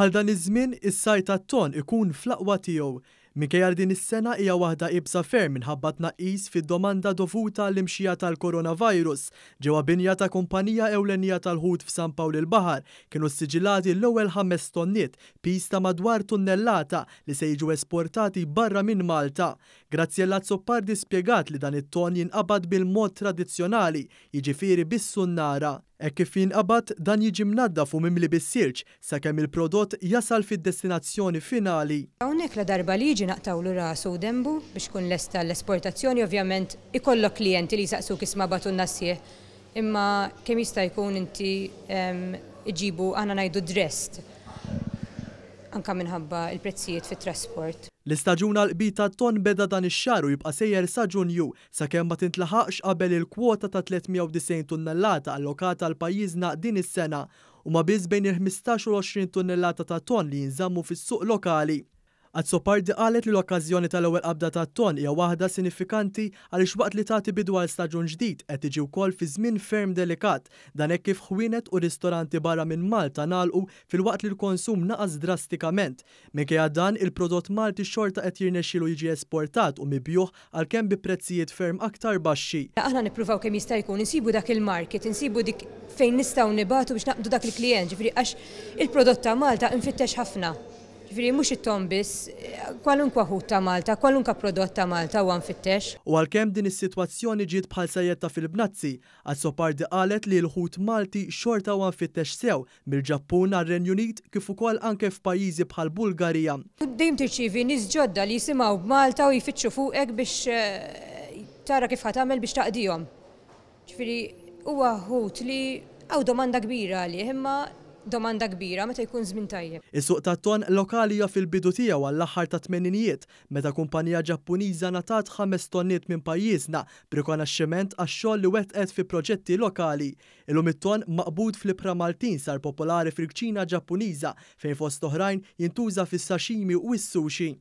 Bħal dan iż-żmien, is-sajd tat-tonn ikun fl-aqwa tiegħu. Minkejja li din is-sena hija waħda iebsa ferm minħabba tnaqqis fid-domanda dovuta għall-imxija tal-coronavirus, ġewwa binja ta' kumpanija ewlenija tal-ħut f'San Pawl il-Baħar kienu ssiġillati l-ewwel ħames tonniet, piż ta' madwar tunnellata, li se jiġu esportati barra minn Malta. Graziella Azzopardi spjegat li dan it-tonn jinqabad bil-mod tradizzjonali, jiġifieri bis-sunnara. Hekk kif jinqabad, dan jiġi mnaddaf u mimli bis-silġ sakemm il-prodott jasal fid-destinazzjoni finali. Hawnhekk ladarba li jiġi naqtgħulu rasu u denbu biex ikun lest għall-esportazzjoni. Ovvjament ikollok klijenti li jsaqsuk isma' bagħtulna sħiħ imma kemm jista' jkun inti iġibu aħna ngħidu dressed anke minħabba l-prezzijiet fit-trasport. L-istaġun għall-qbid tat-tonn beda dan ix-xahar u jibqa' sejjer sa Ġunju, sakemm ma tintlaħaqx qabel il-kwota ta' 390 tunnellata allokata għal pajjiżna din is-sena. Huma biss bejn il-15 u l-20 tunnellata ta' tonn li jinżammu fis-suq lokali. Azzopardi qalet li l-okkażjoni tal-ewwel qabda tat-tonn hija waħda sinifikanti għaliex waqt li tagħti bidu għal staġun ġdid qed tiġi wkoll fi żmien ferm delikat. Dan hekk kif ħwienet u ristoranti barra minn Malta ngħalqu filwaqt li l-konsum naqas drastikament. Minkejja dan, il-prodott Malti xorta qed jirnexxielu jiġi esportat u mibjugħ għalkemm bi prezzijiet ferm aktar baxxi. Aħna nippruvaw kemm jista' jkun insibu dak il-market, insibu dik fejn nistgħu nibagħtu biex naqbdu dak il-klijent, ġifieri għax il-prodott ta' Malta imfittex ħafna. Ġifieri mhux it-tonn biss, kwalunkwa ħut ta' Malta, kwalunkwa prodott ta' Malta huwa mfittex. U għalkemm din is-sitwazzjoni ġiet bħal sajjetta fil-bnazzi, Azzopardi qalet li l-ħut Malti xorta huwa mfittex sew mill-Ġappun għar-Renju Unit kif ukoll anke f'pajjiżi bħall-Bulgarija. Dejjem tirċievi nies ġodda li jisimgħu b'Malta u jfittxu fuqek biex tara kif ħa tagħmel biex taqdihom. Ġifieri huwa ħut li hawn domanda kbira għalih imma domanda kbira meta jkun żmien tajjeb. Is-suq tat-tonn lokali huwa fil-bidu tiegħu għall-aħħar tat-tmeninijiet meta kumpanija Ġappuniża ngħatat ħames tonniet minn pajjiżna b'rikonoxximent għax-xogħol li wettqet fi proġetti lokali. Illum it-tonn maqbud fl-ibħra Maltin sar popolari fil-kċina Ġappuniża fejn fost oħrajn jintuża fis-sashimi u s-sushi.